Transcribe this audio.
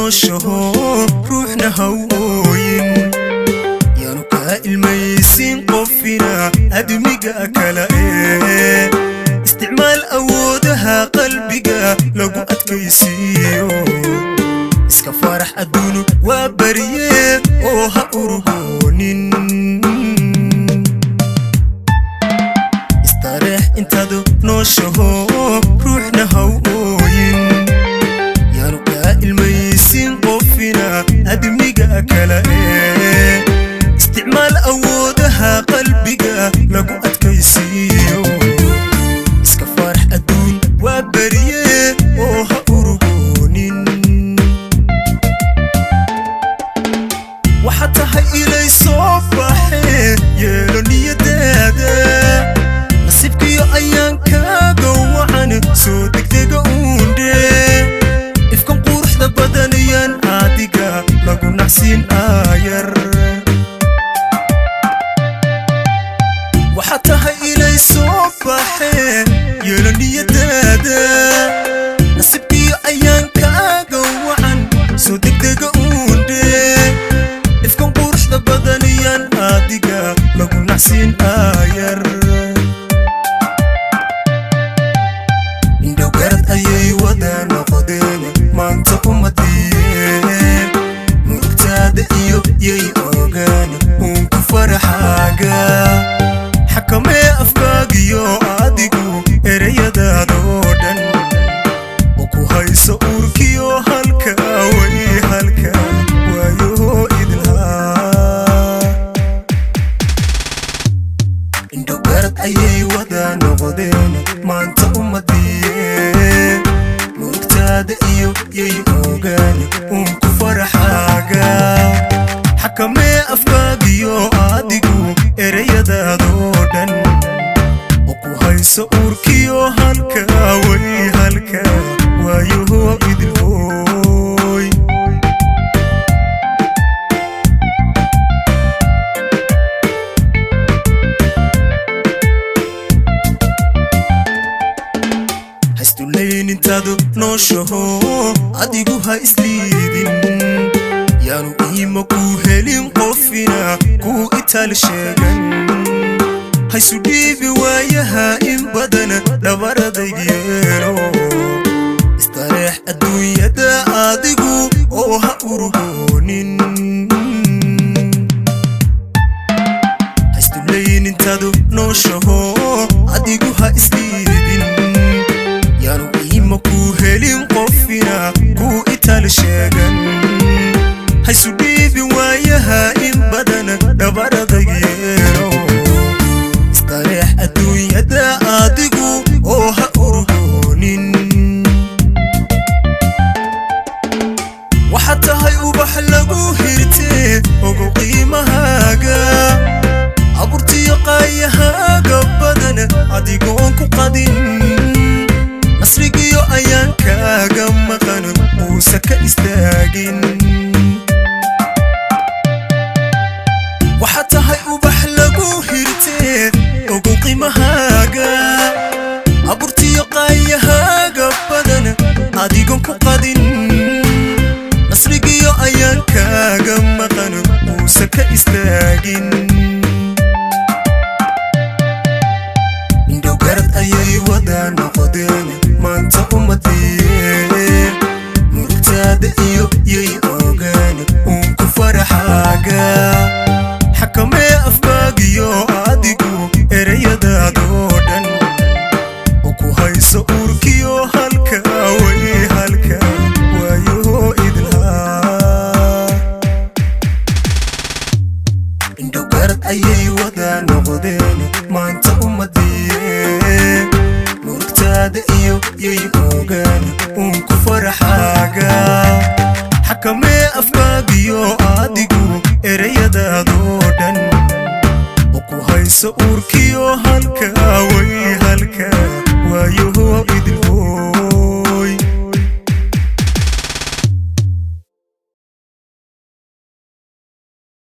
Nooshaho, ruuxna ha u ooyin. Yaanu kaa ilmaysiin qofina admiga kale ee. Isticmaal awoodaha qalbiga lagu adkaysiiyo. Iska farax, adduunu waa barye, oo ha urugoonin. Istareex intaadu nooshaho, ruuxna ha u ooyin. Yaanu kaa ilmaysiin qofina admiga kale ee. Isticmaal awoodaha qalbiga lagu adkaysiiyo. Iska farax, adduun waa barye, oo ha urugoonin. Waxaad tahay ilay soo baxee, yeelo niyadaada. Nasiibkiyo ayaankaaga wacan, soo degdega uundhe. Ifkan quruxda badanayaan adiga lagu nacsiin aayar. Waxaad tahay ilay soo baxee, yeelo niyadaada. Nasiibkiyo ayaankaaga wacan, soo degdega uundhe. Ifkan quruxda badanayaan adiga lagu nacsiin aayar. Indhowgarad ayay wada noqdeen maanta ummadiye. Murugtaada iyo yay ogaan uunku faraxaaga. Xakamee afkaagiyo adigu ereyadaada oo dhan, oo ku hayso uurkiyo halka way halka waayo idilhaa. Indhowgarad ayay wada noqdeen maanta ummadiye. Murugtaada iyo yay ogaan uunku faraxaaga. Xakamee afkaagiyo adigu ereyadaada oo dhan, oo ku hayso uurkiyo halka way halka waayo idil hooy. Haystulayn intaadu nooshaho, adigu ha isliidin. Yaanu iima kuu helin qofina kuu itaal sheegan. Haysu dhiibi waayaha in badan dhabaradayg yeelo. Istareex adduunyada adigu, oo ha urugoonin. Haystulayn intaadu nooshaho, adigu ha isliidin. Yaanu iima kuu helin qofina kuu itaal sheegan. Haysu dhiibin waayaha in badan dhabaradayg yeelo. Istareex adduunyada adigu, oo ha urugoonin. Waxaad tahay ubax lagu hirtee, ogow qiimahaaga. Abuurtiyo qaayahaaga badan adigoon ku qadin. Nasrigiyo ayaankaaga maqan uusa ka istaagin. Waxaad tahay ubax lagu hirtee, ogow qiimahaaga. Abuurtiyo qaayahaaga badan adigoon ku qadin. Nasrigiyo ayaankaaga maqan uusa ka istaagin. Indhowgarad ayay wada noqdeen maanta ummadiye. Murugtaada iyo yay ogaan uunku faraxaaga. Xakamee afkaagiyo adigu ereyadaada oo dhan, oo ku hayso uurkiyo halka way halka waayo idilhaa. Indhowgarad ayay wada noqdeen maanta ummadiye. Murugtaada iyo yay ogaan uunku faraxaaga. Xakamee afkaagiyo adigu ereyadaada oo dhan, oo ku hayso uurkiyo halka way.